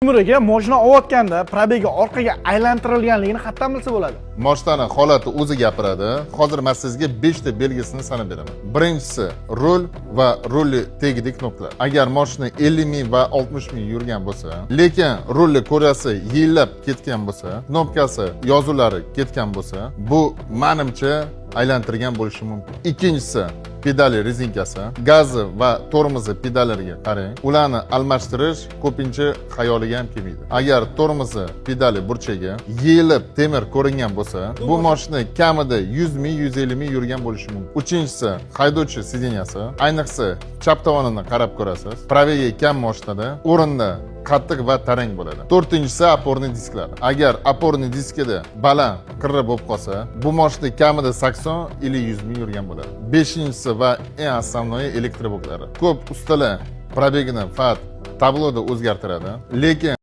Timur aka, moshina olayotganda пробег i orqaga aylantirilganligini qayerdan bilsa bo'ladi? Moshinani holati o'zi gapiradi. Hozir man sizga 5 ta belgisini sanab beraman. Birinchisi rul va rulli tagidagi knopkalar. Agar moshina 50 ming va 60 ming yurgan bo'lsa, lekin rulli ko'rasi yillab ketgan bo'lsa, knopkasi, yozuvlari ketgan bo'lsa, bu manimcha aylantirgan bo'lishi mumkin. Ikkinchisi pedali rezinkasi, gazi va tormozi pedallariga qarang. Ularni almashtirish ko'pincha xayoliga ham kelmaydi. Agar tormozi pedali burchagi yeyilib temir ko'ringan bo'lsa, bu mashina kamida 100 ming, 150 ming yurgan bo'lishi mumkin. Uchinchisi haydovchi сиденья si, ayniqsa chap tomonini qarab ko'rasiz. Пробег i kam mashinada o'rinda qattiq va tarang bo'ladi. To'rtinchisi опорный disklar. Agar опорный diskida baland qirra bo'lib qolsa, bu mashina kamida 80 или 100 ming yurgan bo'ladi. Beshinchisi va eng основной elektroboklari. Ko'p ustalar пробег ini faqat tabloda o'zgartiradi, lekin